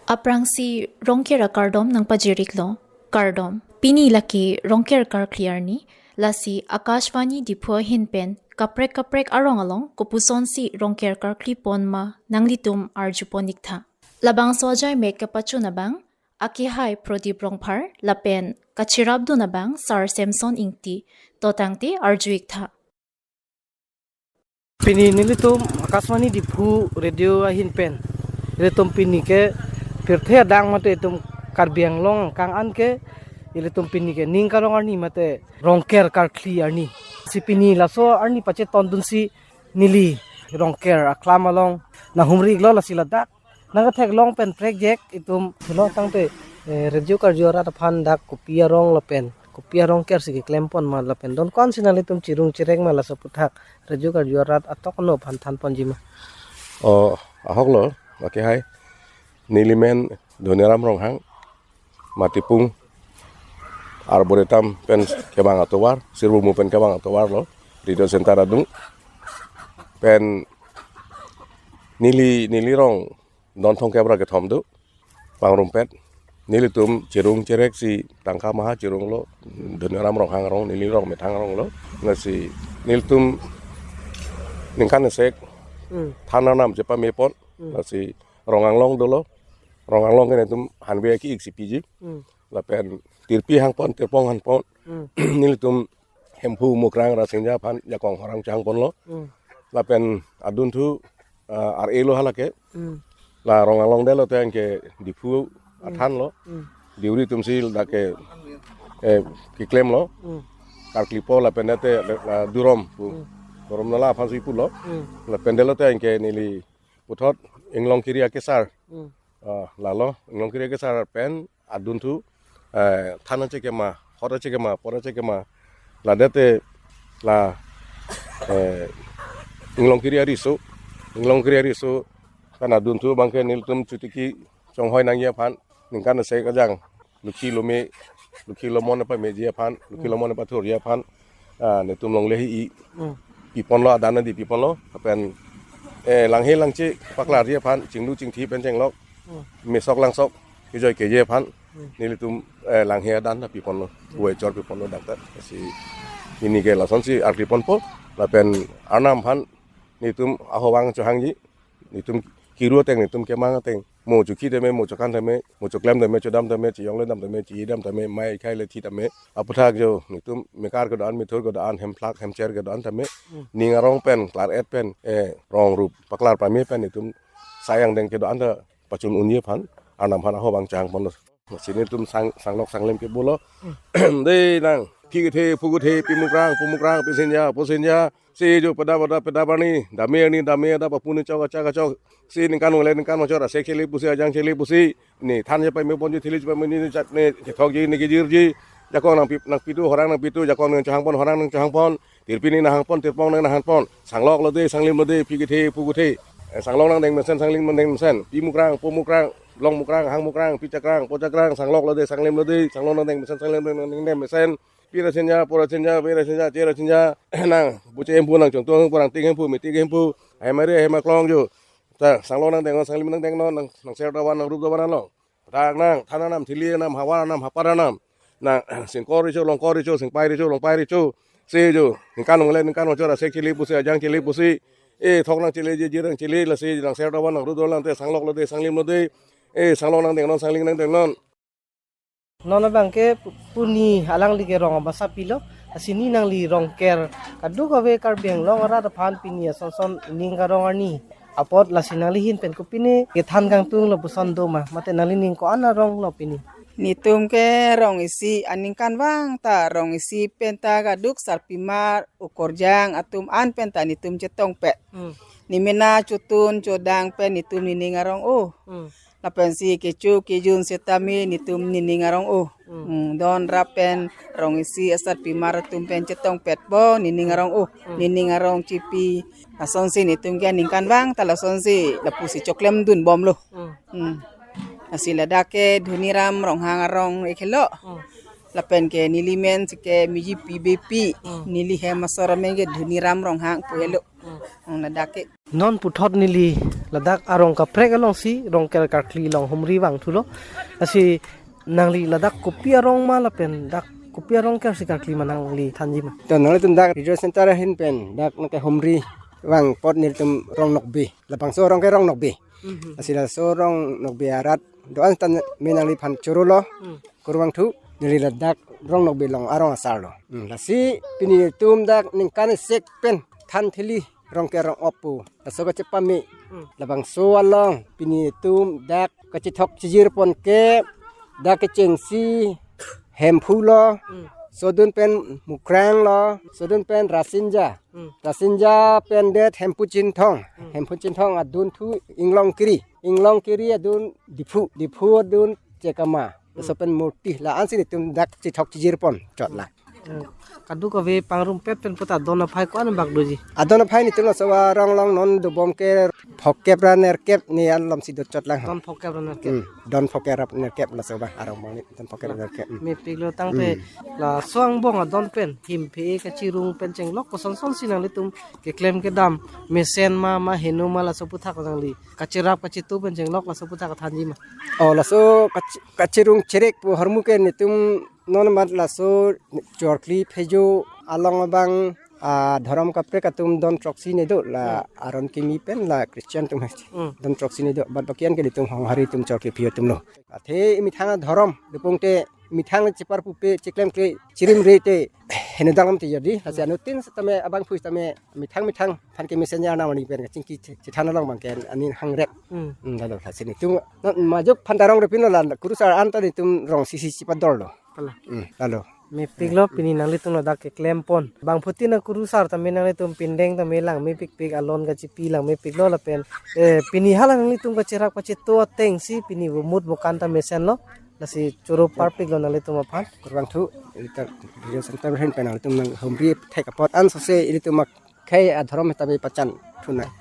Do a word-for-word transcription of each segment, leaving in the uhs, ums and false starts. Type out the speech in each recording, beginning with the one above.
Aphrangsi Rongker akardom nangpajir-iklo, kardom. Pini lake Rongker karkli arni, lasi Akashvani Diphu ahin pen kaprek kaprek arong along kopusonsi Rongker karkli pon ma nanglitum arjupon-iktha. Labangso ajaimek kapachun abang, akehai Prodip Rongphar lapen kachirapdun abang Sar Samson Ingti, to tangte arju-iktha. Pini nelitum Akashvani Diphu radio ahin pen, ilitum pini ke pirthe adang mate itum Karbi Anglong angkang an ke, ilitum pini ke ning karong arni mate Rongker karkli arni. Si pini laso arni pachetondunsi neli Rongker aklam along nanghumri-iklo, lasi ladak nangkatheklong pen prekjak itum. Silo tangte, eh, radio karju arat aphan dak kopi arong lapen kopi arong kersi keklem pon ma lapen don ko-ansi nanglitum chirung chirek ma, laso aphuthak radio karju arat atok ano aphan than ponji ma? O, ahoklo, akehai. Neli men Dhoniram Ronghang, Matipung Arboretum pen kevang atovar, Sirbumu pen kevang atovar lo, radio center adung. Pen neli, neli rong don thomkep ra kethom do, pangrumpet. Nelitum chirung chireksi tangka maha chirunglo, Dhoniram Ronghang arong, neli rong methang arong lo. Lasi nelitum ningkan esek Hmm. than arnam chepamepon. Hmm. Lasi Rong Anglong dolo. Rong Anglong ke netum hanve ki-ik si piji. Hmm. Lapen Tirpi hangpon, Tirpong hangpon. Hmm. Nelitum Hemphu, Mukrang, Rasinja aphan jakong horang chehangponlo. Hmm. Lapen adunthu, ah, R A lo halake. Hmm. La Rong Anglong detlo te anke Diphu Hmm. athanlo. Hmm. Deuri atumsi lake, eh, keklemlo. Hmm. Karklipo lapen dete la Durom pu. Hmm. Durom nala aphansi pulo. Hmm. Lapen detlo te anke neli puthot Inglongkiri akesar. Hmm. Ah, lalo, Inglongkiri akesar pen adunthu, eh, than achekema, hot achekema, por achekema, la dete la, eh, Inglongkiri ariso, Inglongkiri ariso, pen adunthu abangke nelitum chotiki chonghoi nangji aphan, ningkan esek ajang, lukhi lome, lukhi lomon pameji aphan, lukhi Hmm. lomon pathurji aphan, ah, netum longle hi-i Hmm. piponlo, adan adi piponlo, lapen, eh, langhe langche paklarji aphan, chinglu chingthi pen chenglok, Hmm. mesok langsok, kejoi keje aphan, Hmm. nelitum, eh, langhe adan ta piponlo, Hmm. kue chor piponlo dakta, si neli ke lasonsi arkli ponpo, lapen arnam aphan, netum ahobang chohangji, netum kiru ateng, netum kemang ateng. Mo chokhi tame, mo chokan tame, mo choklem tame, chodam tame, chiyong le dam tame, chiyedam tame, mai khai le thi tame. Aphuthak jo, netum mekar kedo-an, methur kedo-an, hemphlak, hemcher kedo-an tame. Hmm. Ning arong pen, klar-et pen, eh, rong rup, paklar pame pen, netum sayang deng kedo-an ta pachun unji aphan, arnam aphan ahobang chohangponlo. Lasi netum sang, sanglok sanglim ke pulo. Dei nang, phi kethe, phu kethe, pi Mukrang, pu Mukrang, pi Sinja, pu Sinja. Si jo pada pada pada bani, dame ani, dame ada papu ni chok, achak achok. Si ningkan wale ningkan machot, asek chele pusi, ajang chele pusi. Ne than chepameponji, thili chepameponji, ne chak ne, chethokji, ne kejirji. Jakong nangpi, nangpitu, horang nangpitu, jakong nangchohangpon, horang nangchohangpon. Tirpi ne nanghangpon, Tirpong ne nanghangpon. Sanglok lo dei, sanglim lo dei, phi kethe, phu kethe. Eh, sanglok nangdeng mesen, sanglim nangdeng mesen. Pi Mukrang, pu Mukrang, long Mukrang, hang Mukrang, pi Chakrang, po Chakrang, sanglok lo dei, sanglim lo dei, sanglok nangdeng mesen, sanglim nangdeng mesen. Pi Rasinja, po Rasinja, ve Rasinja, che Rasinja. Nang, buche hemphu nang, chongtung hemphu nang, tik hemphu, metik hemphu. Ahema ri, ahema klong jo. Ta, sanglok nangdengnon, sanglim nangdengnon, nang, nangser dawan, nangrup dawan along. Dak nang, than arnam, thili arnam, havar arnam, hapar arnam. Nang, singkor recho, longkor recho, singpai recho, longpai recho. Si jo, ningkan wale ningkan machot, asek chele pusi, ajang chele pusi. Eh, thok nang cheleji, jir nang chele, lasi nangser dawan, nangrup dawan along te, sanglok lo dei, sanglim lo dei. Eh, sanglok nangdengnon, sanglim nangdengnon. Non abangke pu-, pini alangli ke rong abangsa pilo, lasi ne nangli Rongker kadokave Karbi Anglong arat aphan pini asonson ning karong arni apot lasi nangli ahin pen kopine kethan kangtung lapuson do ma, mate nanglining ko-an arong lo pini? Netum ke rong isi aningkanvang ta, rong isi pen ta kaduk sarpimar, okorjang atum an pen ta netum chetongpet. Hmm. Ne mena chotun chodang pen netum nening arong o. Hmm. Lapensi kecho kejun setame netum nening arong o. Hmm. Hmm, don rap pen rong isi asarpimar atum pen chetongpetpo nening arong o. Hmm. Nening arong chepi. Lasonsi netum ke aningkanvang ta lasonsi lapusi choklemdunbomlo. Hmm. Hmm. Lasi ladak ke Dhoniram Ronghang arong ik helo. Hmm. Lapen ke neli men si ke Miji Pi Bepi. Hmm. Neli hem asor amen ke Dhoniram Ronghang pu helo. Hmm, ladak ke. Non puthot neli ladak arong kaprek alongsi Rongker karkli along humri vangthulo. Lasi nangli ladak kopi arong ma lapen dak kopi arong ker si karkli ma nangli thanji ma? To nanglitum dak Regional Center ahin pen dak nangkehumri vang apot nelitum Rong Nokbe. Labangso arong ke Rong Nokbe. Mhm. Lasi laso Rong Nokbe arat do-an seta me nangliphan chorolo. Hmm. Kurvangthu, neli ladak Rong Nokbe along arong asarlo. Hmm, lasi pini nelitum dak ningkan isi pen than theli Rongker rong-op pu laso kachepame. Hmm. Labangso along pini nelitum dak kachethok chijir pon ke dak kechengsi Hemphu lo. Hmm. Sodun pen Mukrang lo, sodun pen Rasinja. Hmm. Rasinja pen det Hemphu Chinthong. Hmm. Hemphu Chinthong adun thu Inglong Kiri. Inglong Kiri adun Diphu. Diphu adun Chekama. Hmm. Laso pen Murti. La-ansi nelitum dak chethok chijir pon chot la. Hmm. Kadokave pangrumpet pen puta adon aphai ko-an bak doji? Adon aphai nelitum laso arong along non dobom ke phokep ra nerkep ni alomsi do chot lang. Don phokep ra nerkep. Hmm. Don phokep ra nerkep laso abang arong abang ni. Don phokep ra nerkep. Hmm. Mepiklo tangte. Hmm. Laso angbong adon pen hemphe kachirung pen chenglok kosonsonsi nanglitum keklem kedam mesen ma ma heno ma laso aphuthak nangli kacherap kacheto pen chenglok laso aphuthak thanji ma? Oh, laso kach-, kachirung cherek pu ahormu ke nelitum non mat laso chorkli phejo along abang, ah, dhorom kaprek atum don throksi ne do la. Hmm. Aron kimi pen la Christian atum. Hmm. Don throksi ne do, bad baki an ke nelitum Honghari atum chorkli phejo atum lo. Athe methang dhorom dopong te methang chepar pupe cheklem ke chirimre te heno danglam te jadi. Lasi Hmm. anuttin setame abangphu setame methang methang aphan ke messenger na mani pen kachingki che-, chethan along abang ke aning hangrep. Hmm. Hmm, lalo lasi nelitum non majok aphan ta rong repin lo la kurusar an ta nelitum rong sisi chepadorlo. Kalang. Hmm, lalo. Mepiklo pini nanglitum ladak keklem pon. Bangphutin akurusar tame nanglitum pindeng tame langmepikpik alon kachipi langmepiklo lapen, eh, pini hala nanglitum kacherap kacheto atengsi pini vomut vokan ta mesenlo. Lasi choro parpiklo nanglitum aphan. Kurvangthu, ilitum Regional Center ahin pen nanglitum nanghumri thek apot ansose ilitum akhei adhorom tame pachan thunang.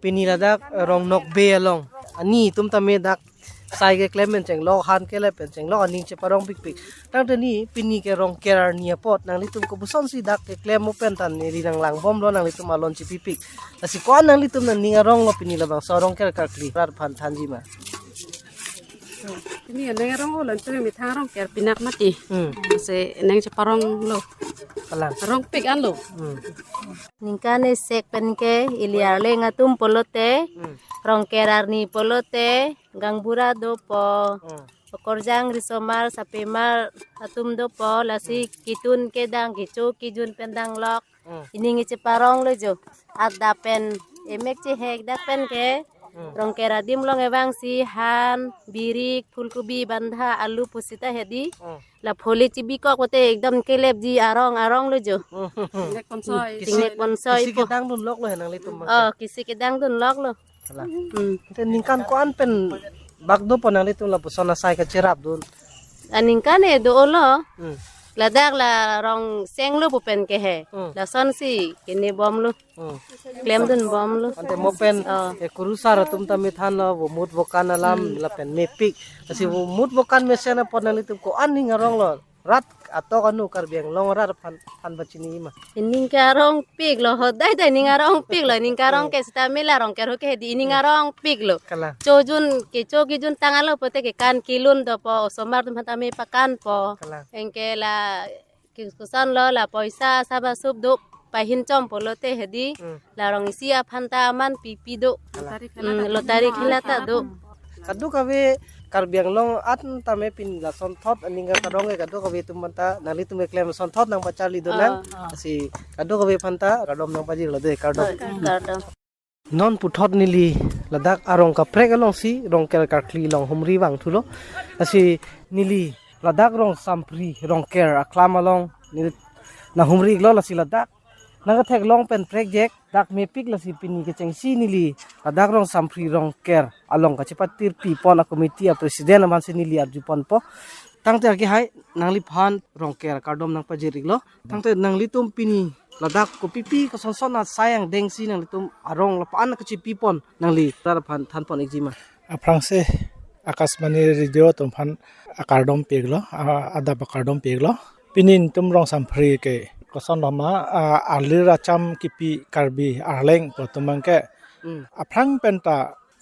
Pini ladak, eh, Rong Nokbe along ani atum tame dak sai keklem pen chenglok, han kele pen chenglok, aning cheparongpikpik. Tangte ni pini ke Rongker arni apot nanglitum kopusonsi dak keklem mo pen tan neli nanglangbomlo, nanglitum alon chepipik. Lasi ko-an nanglitum aning aronglo pini labangso Rongker karkli rat aphan thanji ma? Pini aning arong-o, lantu methang Rongker pinak mati. Hmm. Lasi aning cheparonglo. Kalang. Rongpik anlo. Hmm. Ningkan isi pen ke ili arleng atum pulote, Hmm. Rongker arni pulote, gaonbura dopo, Hmm. okorjang risomar sapemar atum dopo, lasi Hmm. ketun kedang kecho kejun pen danglok. Hmm. Ining cheparonglo jo. Adap pen emek chehek dak pen ke, Hmm. Rongker adim along evangsi han, birik, phulkubi, bantha, alu pusita hedi. Hmm. La pholi chibikok pulote ekdom kelepji arong aronglo jo. Tingnek ponsoi. Kisi, Tingnek ponsoi kisi po. Kedang dunloklo he nanglitum Oh, abang ke? Kisi kedang dunloklo. Kalang. Hmm. Te ningkan ko-an pen bak dopo nanglitum lapuson asai kacherap dun? Aningkan e do-olo. Hmm. Ladak la rong senglo pu pen ke he. Hmm. Lasonsi kenebomlo. Hmm. Klemdunbomlo. Ante mo pen, Oh. eh, kurusar atum tame thanlo, vomut vokan alam Hmm. lapen mepik. Lasi vomut vokan mesen apot nanglitum ko-an ning aronglo? Rat atok anu Karbi Anglong rat aphan, aphan pachini ma? Ining ke arongpiklo, hodai dai ining arongpiklo, ining ke arong Hmm. ke sita mela Rongker ho ke hedi ining Hmm. arongpiklo. Kalang. Chojun kecho kejun tanglo pulote kekan kelun dopo, osomar atum aphan tame pakanpo. Kalang. Anke la ke-, kosonlo la poisa saba sup do pahin chom pulote hedi. Hmm. La rong isi aphan ta aman pipi do. Kalang. Lottery khela Hmm, ta lottery khela ta do. Kadokave Karbi Anglong an tame pini lasonthot aning karong ke kadokave atum aphanta nanglitum keklem asonthot nangpacharli do nang. Ah, ah. Lasi kadokave aphanta kardom nangpajirlo de, kardom. Kardom. Non puthot neli ladak arong kaprek alongsi Rongker karkli along humri vangthulo. Lasi neli ladak Rongsampri Rongker aklam along neli nanghumri-iklo, lasi ladak nangketheklong pen prekjek dak mepik, lasi pini kechengsi neli ladak Rongsampri Rongker along kachepatirpi pon a committee a president aphansi neli arjuponpo. Tangte akehai nangliphan Rongker kardom nangpajir-iklo. Tangte nanglitum pini ladak kopipi kosonson asai angdengsi nanglitum arong lapu-an kachepi pon, nangli rat aphan thanpon-ikji ma? Aphrangsi Akashvani Radio atum aphan akardom pi-iklo, a-, adap akardom pi-iklo. Pini nelitum Rongsampri ke Lason loma, ah, arlir acham kipi Karbi Arleng pu atum abangke, Hmm. aphrang penta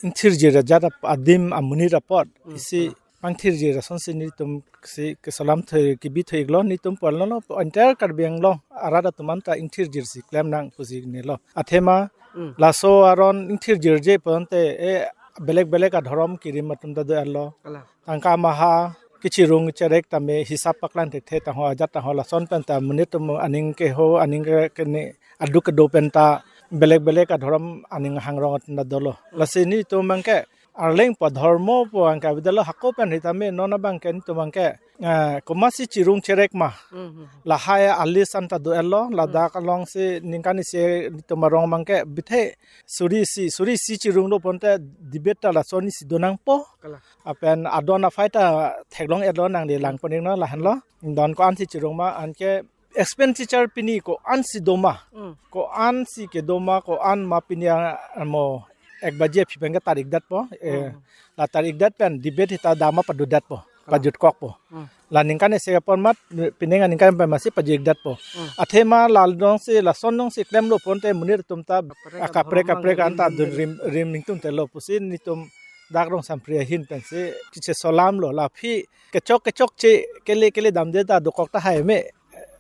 ingthirjir ajat ap-, adim amonit apot, Hmm. isi pangthirjir asonsi nelitum si kesolam thoi kibi thoi iklo, nelitum puan lo, lo, entire Karbi Anglong arat atum anta ingthirjir si klem nang pusi nelo. Athema, Hmm. laso aron ingthirjirje pulote, eh, belek belek adhorom kirim atum ta do-etlo. Kalang. Tangka maha, kechirung cherek tame hisap paklang thekthe tangho ajat tangho lason penta monit atum aning keho, aning ke, kene aduk kedo penta belek belek adhorom aning hangrong atum ta dolo. Lasi nelitum abangke Arleng pu adhormo pu abangke avedetlo, hako pen hitame non abangke nelitum abangke, eh, komatsi chirung cherek ma. Hmm, hmm, hmm. Lahai a-list anta do-etlo, ladak alongsi ningkan isi nelitum arong abangke bithe suri isi, suri isi chirunglo pulote debate ta lason isi do nangpo. Kalang. Lapen adon aphai ta theklong-etlo nangli lang poning no lahenlo. Don ko-ansi chirung ma, anke expenditure pini ko-ansi do ma. Hmm. Ko-ansi kedo ma, ko-an ma pini a-, mo ek baji aphi abangke tar-ikdetpo. Eh, Hmm. la tar-ikdet pen debate hita dama padodetpo. Kalang. Pajutkokpo. Hmm. La ningkan isi apor mat, pining aningkan pen masi pajut-ikdetpo. Hmm. Athema la alongsi, lason alongsi klemlo pulote monit atum ta Kaprek kaprek adhorom kaprek abang anta rim dun rim, rim ningtungtelo pusi nelitum dak Rongsampri ahin pensi kechesolamlo, la aphi kechok kechokche kele kele damde ta dokok tahai me.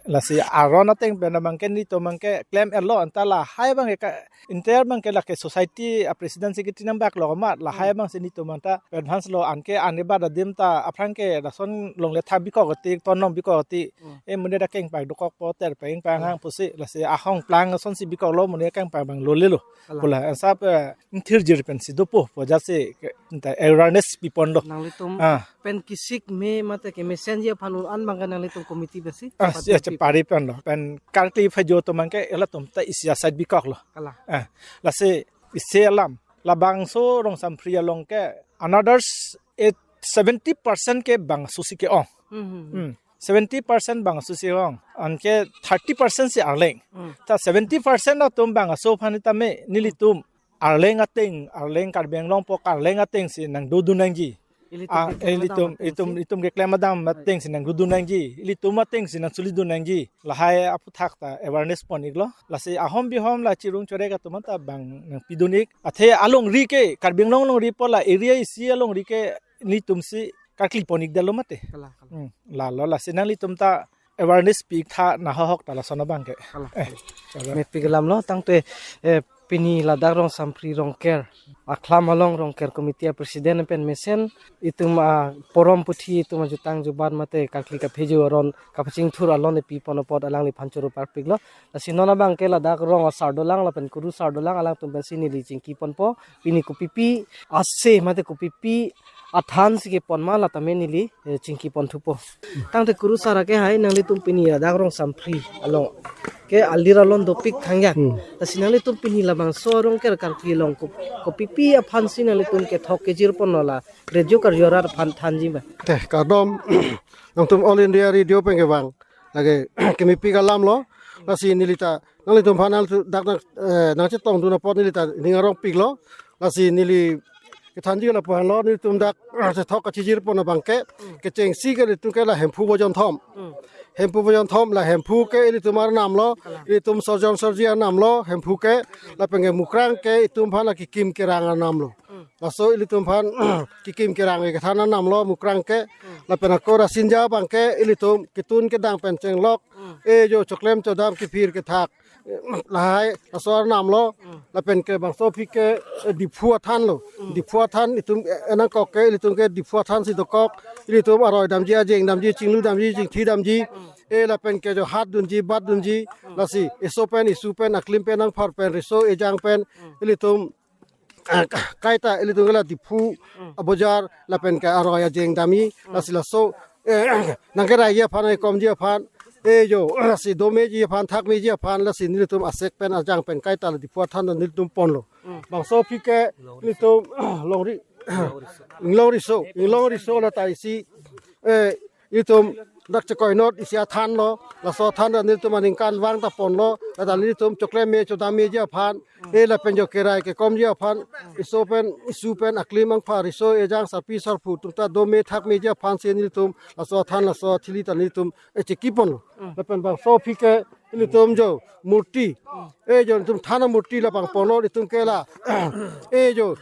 Lasi aron ateng pen abangke nelitum abangke klem-etlo, anta lahai abangke ka, entire abangke lake society a-president secretary nang bak lo amat, lahai Hmm. abangsi nelitum anta advance lo, anke ane bad adim ta aphrang ke lason longle tha bikok ati, ton long bikok ati. Hmm. Eh, monit akeng pak dokokpo, ter peng pang Kalang. hang pusi, lasi ahong plang asonsi bikoklo, monit akeng pak abang lolelo. Kalang. Pula, eh, sap, eh, ingthirjir pensi dopo pu ajatsi ke, anta awareness piponlo. Nanglitum Ah. pen kesik me mate kemesen ji aphan un-an abangke nanglitum committee pensi Ah, chepate ya, pi- chepari ponlo. Pen karkli phajo atum abangke elatum ta isi aside bikoklo. Kalang. Ah, lasi isi alam. Labangso Rongsampri along ke another s-, eight, seventy percent ke bangso si ke-ong. Hmm, hmm, hmm. Hmm. Seventy percent bangso si ong. Anke thirty percent si Arleng. Hmm. Ta seventy percent atum bangso aphan tame nelitum Arleng ateng, Arleng Karbi Anglong pu Arleng ateng si nangdodun nangji. Ilitum Ah, keklem ilitum, adam itum, ateng si. itum keklem adam ateng si nangdodun nangji. Ilitum ateng si nangsolidun nangji. Lahai aphuthak ta awareness pon-iklo. Lasi ahom bihom la chirung cherek atum anta bang nangpidun-ik. Athe alongri ke, Karbi Anglong alongri pu la area isi alongri ke nelitum si karkli pon-ikdetlo mate. Kalang, kalang. Hmm, lalo lasi nanglitum ta awareness pi-iktha nahok ta lason abangke. Kalang. Eh, kalang. Mepik alamlo tangte, eh, pini ladak Rongsampri Rongker, Akhlam along Rongker committee a-president pen mesen itum aporom puthi itum ajutang jubat mate karkli kaphejo aron kapachingthur alon epipon apot alangliphan choro parpiklo. Lasi non abangke ladak rong asar dolang lapen kurusar dolang, alangtum pensi neli chingkiponpo. Pini kopipi ase mate kopipi athan si kepon ma la tame neli, eh, chingkiponthupo. Tangte kurusar ke hai, nanglitum pini ladak Rongsampri along ke arlir alon dopik thangya. Hmm. Lasi nanglitum pini labangso Rongker karkli along ko-, kopipi aphansi nanglitum kethok kejirponlo, la radio karjor aphan thanji ma? Te, kardom, nangtum All India Radio pen kevang lake kemepik alamlo. Lasi neli ta nanglitum aphan nangtu dak nang, eh, nangchetongdun apot neli ta ning arongpiklo. Lasi neli kethanji lapu-anlo, nelitum dak, eh, kethok kachijirpon abangke, Hmm. kechengsi ke ilitum ke la Hemphu Bojonthom. Hmm. Hemphu Bojonthom la Hemphu ke ilitum arnamlo, Kalang. ilitum Sorjon Sorji arnamlo, Hemphu ke, lapen ke Mukrang ke itum aphan la Kikim Kerang arnamlo. Hmm. Laso ilitum aphan Kikim Kerang kethan arnamlo Mukrang ke, Hmm. lapen ako Rasinja abangke ilitum ketun kedang pen chenglok, Hmm. eh, jo choklem chodam kephir kethak. Eh, lahai laso arnamlo, Hmm. lapen ke bangso aphi ke, eh, Diphu athanlo. Hmm. Diphu athan itum, eh, nangkok ke, ilitum ke Diphu athan si dokok, ilitum aroi damji, ajeng damji, chinglu damji, chingthi damji, Hmm. eh, lapen ke jo hat dunji, bat dunji, Hmm. lasi, eso pen, isu pen, aklim pen, nangphar pen, riso, ejang pen, Hmm. ilitum, ah, ka-, kaita ilitum ke la Diphu, Hmm. abojar, lapen ke aroi ajeng dam-i, Hmm. lasi laso, eh, nangkeraiji aphan, nangkekomji aphan, eh, jo, lasi domeji aphan, thakmeji aphan, lasi nelitum asek pen, ajang pen, kaita la Diphu athan nelitum ponlo. Hmm. Bangso aphi ke, nelitum, longri, inglong riso, inglong riso la ta isi, eh, itum dak chekoinot isi athan lo, laso athan ta nelitum aningkanvang ta ponlo, lata nelitum choklem me chodam meji aphan, e lapen jo kerai kekomji aphan, iso pen, isu pen aklim angpha riso ejang sarpi sarpo atum ta dome thak meji aphan si nelitum laso athan laso athili ta nelitum e cheki ponlo. Lapen bangso aphi ke nelitum jo murti, e jo nelitum than amurti labang ponlo, nelitum ke la, e jo,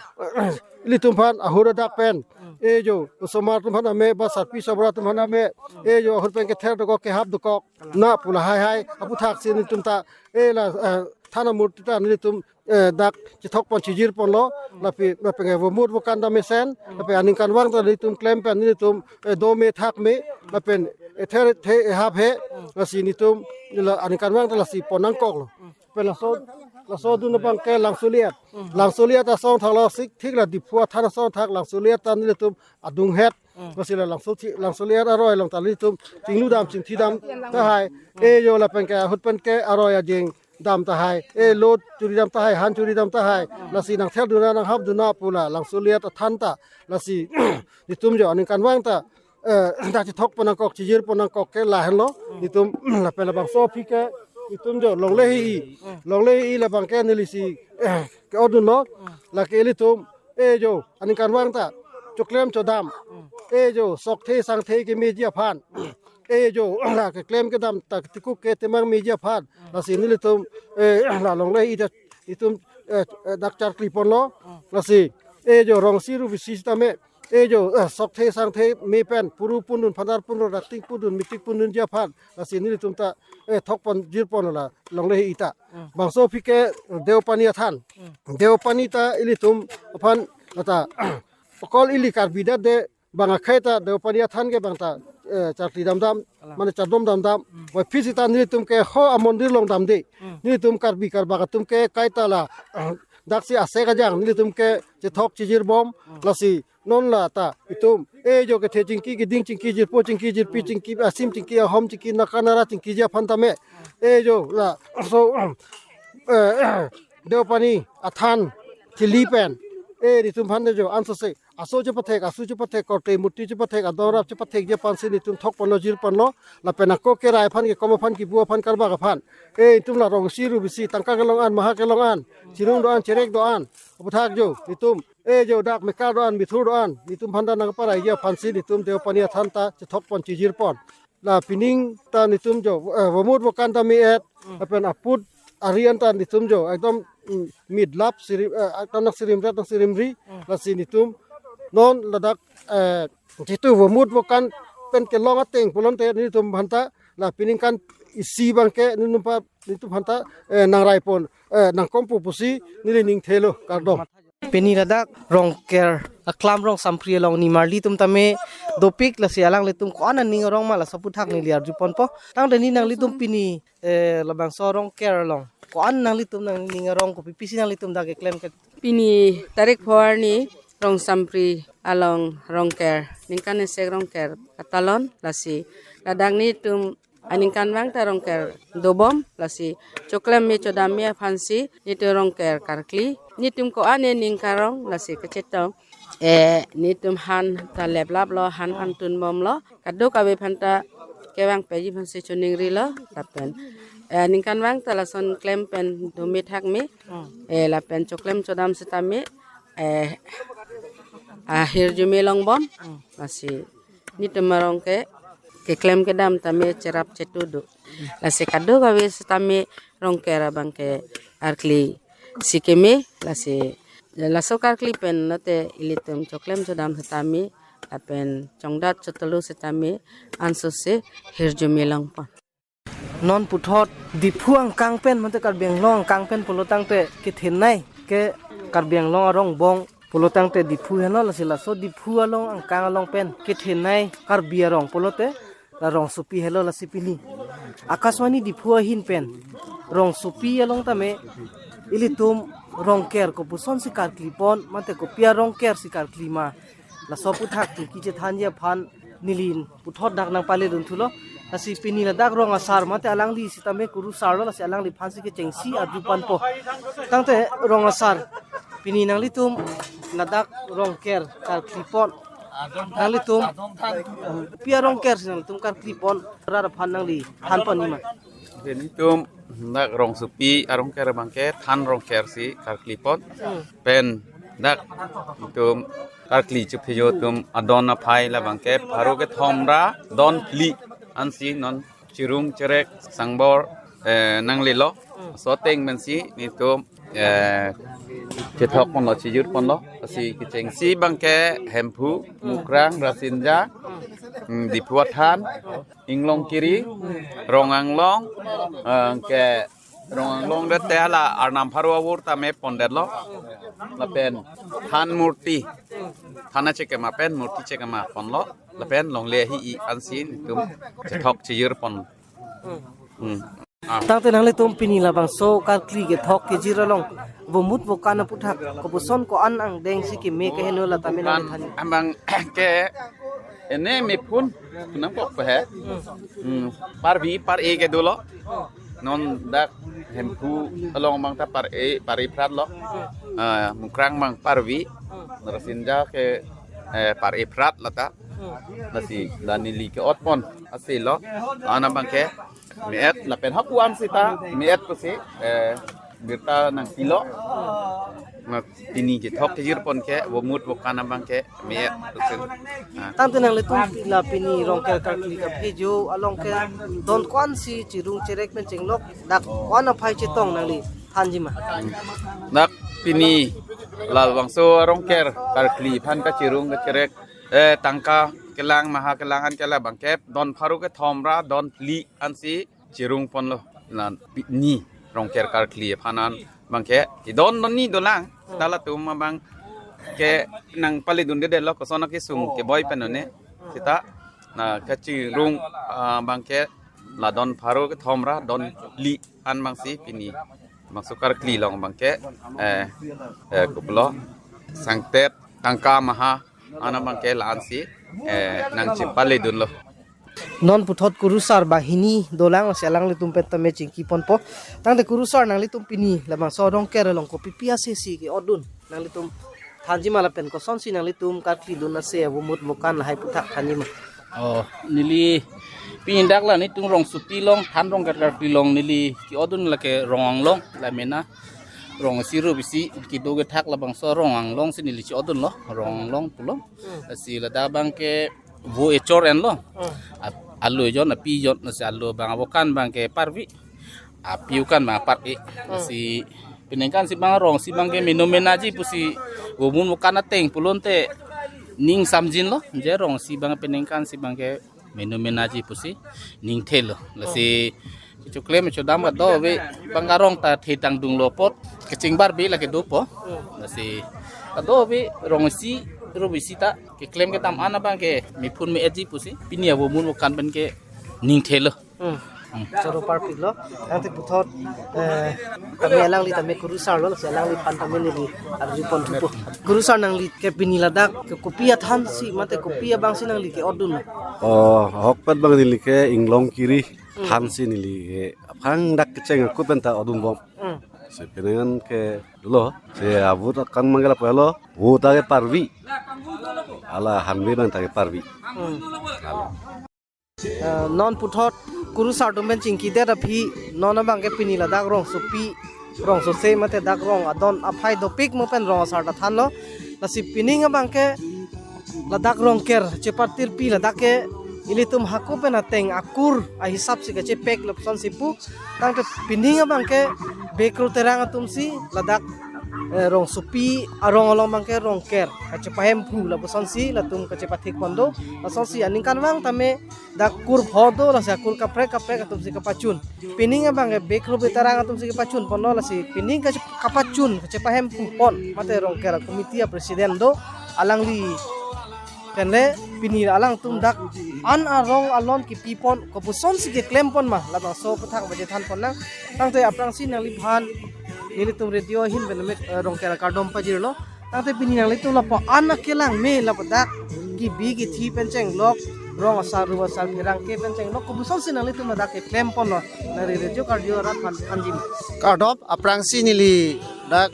nelitum aphan ahur adak pen, e jo osomar atum aphan ame, ba sarpi sobra atum aphan ame, e jo ahur pen kether dokok, kehap dokok, na pu lahai hai aputhaksi nelitum ta, e la, eh, than amurti ta nelitum, eh, dak chethok pon chijir ponlo, lapen, lapen ke vomut vokan ta mesen, lapen aningkanvang ta nelitum klem pen nelitum, eh, dome thak me, lapen ether ethe ehap he, lasi nelitum la aningkanvang ta lasi pon nangkoklo. Pen laso, laso dun abang ke Langsoliet. Langsoliet asong thak lo sik, thik la Diphu athan asong thak Langsoliet ta nelitum adung het. Lasi la Langso thi, Langsoliet aroi along ta nelitum chinglu dam chingthi dam tahai. E jo lapen ke ahut pen ke aroi ajeng dam tahai. E lo churi dam tahai, han churi dam tahai. Lasi nangther dun na nanghap dun na pu la Langsoliet athan ta. Lasi nelitum jo aningkanvang ta, eh, dak chethok pon nangkok, chijir pon nangkok ke lahenlo. Nelitum lapen labangso aphi ke nelitum jo longle hi-i. Longle hi-i labang ke neli si, eh, ke-odunlo. Lake nelitum, e jo aningkanvang ta choklem chodam, e jo sokthe sangthe kemeji aphan, e jo la keklem kedam ta ketikuk ketemang meji aphan, lasi nelitum, eh, la longle hi-i ta nelitum, eh, eh, dak charkli ponlo. Lasi e jo rongsi ru bisi sitame, e jo, eh, sokthe sangthe me pen puru pundun, phanar pundun, rating pundun, mitik pundunji aphan, lasi nelitum ta, eh, thok pon jir ponlo la longle hi-i ta. Bangso aphi ke Deopani athan. Deopani ta ilitum aphan lata okol ili Karbi det de, bang akhei ta Deopani athan ke bang ta, eh, charkli dam dam, mane chardom dam dam. Wai phi sita nelitum ke ho amondir along dam de. Nelitum Karbi Karbak atum ke kaita la, eh, daksi asek ajang nelitum ke chethok chijir bom. Lasi non la ta itum, e jo kethe chingki, keding chingki, jirpo chingki, jirpi chingki, asim chingki, ahom chingki, naka nara chingkiji aphan tame, e jo laso, eh, Deopani athan thili pen, e nelitum aphan de jo ansose aso chepathek, asu chepathek, korte murti chepathek, adorap chepathekji aphan si nelitum thok ponlo, jir ponlo. Lapen ako kerai aphan, kekom aphan, kipu aphan, karbak aphan, e itum la rongsi ru bisi, tangka kelong an, maha kelong an, chinung do-an, cherek do-an aputhak jo nelitum, e jo dak mekar do-an, mithur do-an, nelitum aphan ta nangparaiji aphan si nelitum Deopani athan ta chethok pon chijir pon. La pining ta nelitum jo, eh, vomut vokan ta me-et, lapen aput ari an ta nelitum jo ekdom, mm, mitlap siri, eh, ekdom nangsirimret nangsirimri. Lasi nelitum non ladak, eh, jitu vomut vokan pen kelong ateng pulote nelitum aphan ta la pining kan isi abang ke nelitum aphan, nelitum aphan ta, eh, nangrai pon, eh, nangkompo pusi neli ning thelo, kardom. Pini ladak Rongker aklam Rongsampri along nimarli atum tame dopik, lasi alanglitum ko-an aning arong ma laso aputhak neli arju ponpo. Tangte ne nanglitum pini, eh, labangso Rongker along ko-an nanglitum nangning arong, kopi pisi nanglitum dak keklem ke? Pini tarik pho arni Rongsampri along Rongker, ningkan esek Rongker katalon, lasi ladak netum aningkanvang ta Rongker dobom, lasi choklem me chodam me aphan si netum Rongker karkli. Netum ko-an ne ning karong, lasi kachetong, eh, netum han ta leplaplo, han an tunbomlo, kadokave aphan ta kevang peji aphan si choningrilo, lapen, eh, ningkanvang ta lason klem pen dome thak me, eh, lapen choklem chodam setame, eh, ahirjume longbom, lasi netum arong ke keklem kedam tame cherap chetu do. Lasi kadokave setame Rongker abang ke karkli si keme, lasi laso karkli pen lote ilitum choklem chodam setame lapen chongdat chotolo setame ansose hirjume longpon. Non puthot Diphu angkang pen mate Karbi Anglong angkang pen pulo tangte kethenei ke Karbi Anglong arong bong pulo tangte Diphu henlo, lasi laso Diphu along angkang along pen kethenei Karbi arong pulote la rongsopi helo, lasi pini Akashvani Diphu ahin pen rongsopi along tame ilitum Rongker kopuson si karkli pon mate kopi arongker si karkli ma, laso aputhak chingki chethanji aphan neli puthot dak nangpale dun thulo. Lasi pini ladak rong asar mate alangli sitame kurusarlo, lasi alangliphan si kechengsi arju ponpo. Tangte rong asar, pini nanglitum ladak Rongker karkli pon Nanglitum pi arongker si nanglitum karkli pon, rat aphan nangli than pon nima? Nelitum dak rongsopi arongker abangke than rongker si karkli pon. Hmm. Pen dak itum karkli chephejo atum adon aphai labangke pharo kethom ra don phli ansi non chirung cherek sangbor, eh, nanglelo. Hmm. Laso ateng pensi nelitum, eh, chethok ponlo, chijir ponlo. Lasi kechengsi abangke Hemphu, hmm, Mukrang, Rasinja, hmm, Diphu Athan, Inglongkiri, Rong Anglong, eh, ke Rong Anglong det te hala Arnam pharo avur tame pondetlo. Lapen than murti, than achekema pen murti chekema ponlo. Lapen longle hi-i ansi nelitum chethok chijir pon. Hmm. Ah. Tangte nanglitum pini labangso karkli kethok kejir along vomut vokan aputhak kopuson ko-an angdeng si keme keheno la tame nangli than? Abang ke ene mephun kunam kok pe he. Hmm. Hmm. Parvi par-e ke dolo. Non dak Hemphu along abang ta par-e, par-e phrat lo. Ah, Mukrang abang parvi. Rasinja ke, eh, par-e phrat lata. Hmm. Lasi la neli ke-ot pon asi lo. Ana abangke me-et lapen hapu-an sita me-et pusi, eh, birta nangpilo. Na pini kethok kejir pon ke vomut vokan abangke me-et pusi. Ah. Tangte nanglitum la pini rongker karkli kaphejo along ke don ko-an si chirung cherek pen chenglok, dak ko-an aphai chetong nangli thanji ma? Dak pini labangso rongker karkli aphan kachirung kacherek, eh, tangka kelang maha kelang an ke labangke don pharo kethom ra don phli ansi chirung ponlo. La pini rongker karkli aphan an abangke idon don ni dolang. Hmm. Ta latum abangke nangpale dunde detlo, koson akesung keboi pen one. Sita na kachirung, ah, abangke la don pharo kethom ra don phli an abangsi pini labangso karkli along abangke, eh, eh, kopilo sangtet tangka maha ana abangke la-ansi, eh, nangchepale dunlo. Non puthot kurusar banghini dolang, lasi alanglitum pen tame chingki ponpo. Tangte kurusar, nanglitum pini labangso rongker along kopi pi ase si ke-ot dun? Nanglitum thanji ma lapen kosonsi nanglitum karkli dun ase, vomut vokan lahai aputhak thanji ma? Oh, neli pini dak la nelitum rongsopi along, than rongker karkli along neli ke-ot dun lake Rong Anglong, la mena rong isi rup isi kedo kethak labangso Rong Anglong si neli che-ot dunlo, Rong Anglong pulo. Hmm. Lasi ladak abangke vo echor enlo. Hmm. Ap-, alo ejon, api ejon, lasi alo abang avokan abangke parvi, api avokan abang par-e. Hmm. Lasi peningkan si abang rong isi abangke meno menaji pusi vomut vokan ateng pulote ning samjinlo, je rong isi abang peningkan si abangke meno menaji pusi ning thelo. Lasi kechoklem chodam kadokave abang arong ta the tangdunglo apot kachingbar be lake dopo. Lasi kadokave rong isi rup isi ta keklem kedam an abangke mephun me-etji pusi pini avomut vokan pen ke ning thelo. Hmm. Hmm. Choro parpiklo. Tangte puthot, eh, tame alangli tame kurusar lo, lasi alangliphan tame neli arju pon thupo. Kurusar, nangli ke pini ladak ke kopi athan si mate kopi abang si nangli ke-ot dun? Oh, ahokpet abang neli ke Inglongkiri, hmm, than si neli ke aphrang dak kecheng akut pen ta ot dunbom. Hmm. Si penang an ke dolo, si avut akan manggil apa lo, vo ta ke parvi. Hala hanve abang ta ke parvi. Hmm. Hala. Eh, non puthot kurusar atum pen chingkidet aphi, non abangke pini ladak rongsopi, rongsose mate dak rong adon aphai dopik mo pen rong asar ta thanlo. Lasi pining abangke ladak rongker chepatirpi ladak ke ilitum hako pen ateng akur ahisap si kachepek lapuson si pu. Tangte pining abangke Bekro Terang atum si ladak, eh, rongsopi arong along abangke rongker kachepahemphu lapuson si latum kachepathik pon do. Lason si aningkanvang tame dak kur pho do, lasi akur kaprek kaprek atum si kapachun. Pining abangke Bekro Terang atum si kapachun ponlo, lasi pining kache-, kapachun kachepahemphu pon mate rongker committee a president do, alangli pen le pini alangtum dak an arong alon kipi pon kopuson si keklem pon ma, labangso aputhak baje than pon nang. Tangte aphrangsi nangliphan nelitum radio ahin pen mek, eh, rongker akardom pajirlo. Tangte pini nanglitum lapu an akelang me lapu dak kebi kethi pen chenglok, rong asar ru asar pherangke pen chenglok, kopuson si nanglitum ladak keklem ponlo, nangli radio karju arat aphan thanji ma? Kardom, aphrangsi neli dak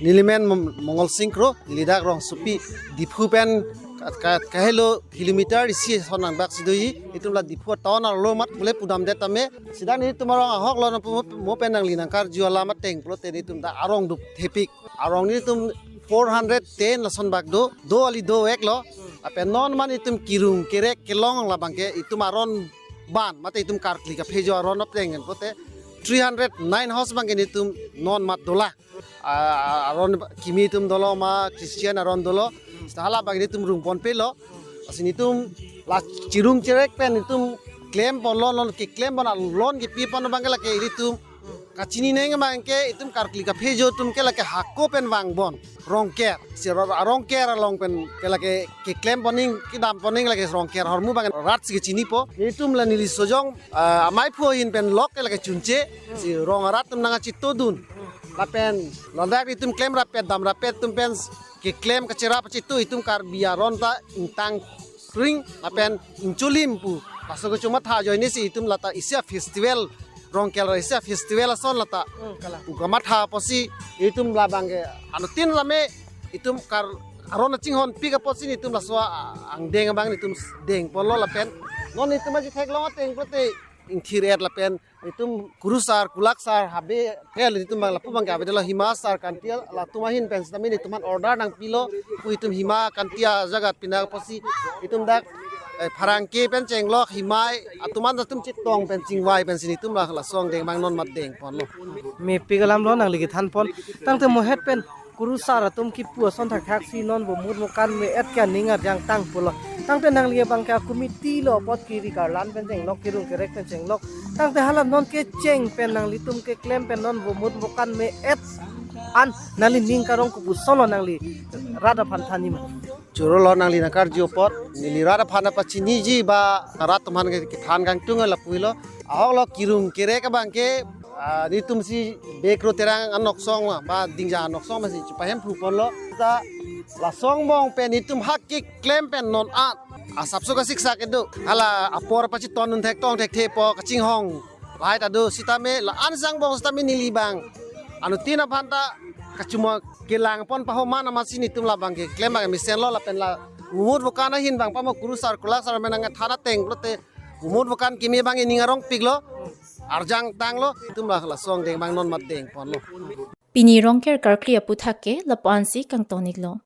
Nelimen Mong-, Mongol Sing Kro, neli dak rongsopi Diphu pen ka-, ka-, kahelo kilometer isi ason angbak si doji, itum la Diphu town arlo mat mule pudamdet tame. Sida nelitum arong ahok lo na pu mo pen nangli nangkarju alam ateng pulote nelitum dak arong dup thepik. Arong nelitum four hundred ten lason bak do, do kali dovek lo. Lapen non mat itum kirung kerek kelong labang ke itum aron ban, mate itum karkli kaphejo aron apdeng pen pulote three hundred nine house abang ke nelitum non mat dolang. Ah, aron kimi atum dolo ma Christian aron dolo. Seta halabang nelitum rung ponpe lo. Lasi nelitum la chirung cherek pen nelitum klem ponlo, non keklem pon alon kepi pon abang ke lake nelitum kachini neng abang ke itum karkli kaphejo atum ke lake hako pen vang bon. Rongker. Si ro-, rongker along pen ke lake keklem ponning, kedam ponning lake rongker ahormu abang rat si kachinipo. Nelitum la neli sojong, ah, amei phu ahin pen lok ke lake chunche. Si rong arat atum nangkachitodun. Lapen ladak itum klem rapet dam rapet atum pen keklem kacherap chitu itum Karbi aron ta ingtang ring lapen ingcholim pu. Laso kecho matha ajoine si itum lata isi a-festival, rongker isi a-festival ason lata. Hmm, kalang. Pu kamatha apotsi itum labang ke anuttin lame itum kar aron chinghonpik apotsi itum laso a-, angdeng abang itum deng ponlo lapen non itum aji theklong ateng pulote ingthir-et lapen itum kurusar, kulaksar, habe, tel itum abang lapu abang ke avedetlo, Hima sar Kanti latum ahin pen sitame nelitum aphan order nangpilo, pu itum Hima Kanti ajagat pina apotsi itum dak, eh, pherangke pen chenglok, Himai atum an atum chetong pen chingvai pensi nelitum la, laso angdeng abang non mat deng ponlo. Mepik alam lo nangli kethan pon. Tangte mohet pen kurusar atum kipu ason thakthak si non vomut vokan me-et ke aning arjang tang pulo. Tangte nangli abang ke a-committee lo apot kiri karlan pen chenglok, kirung kerek pen chenglok. Tangte hala non kecheng pen nanglitum keklem pen non vomut vokan me-et an nangli ning karong kopuson lo, nangli rat aphan thanji ma? Choro lo, nangli nangkarju apot neli rat aphan ta pachiniji ba rat atum aphan ke kethan kangtung lapu helo. Ahok lo, kirung kerek abang ke, ah, nelitum si Bekro Terang anoksong ma, ba Dingjang anoksong ma si chepahemphu ponlo. Ta laso angbong pen nelitum hak keklem pen non an asapso kasiksak kedo. Hala apor pachetondun thektong thekthepo kachinghong lahai ta do sitame la-an si angbong sitame neli abang anuttin aphan ta kachuma kelang pon pahoman amatsi nelitum labang keklem abang mesenlo lapen la vomut vokan ahin abang pamo kurusar kulaksar pen nangkethan ateng pulote vomut vokan kimi abang ining arongpiklo, arjang tanglo, itum la, laso angdeng abang non mat deng ponlo. Pini rongker karkli aputhak ke lapu-an si kangtoniklo.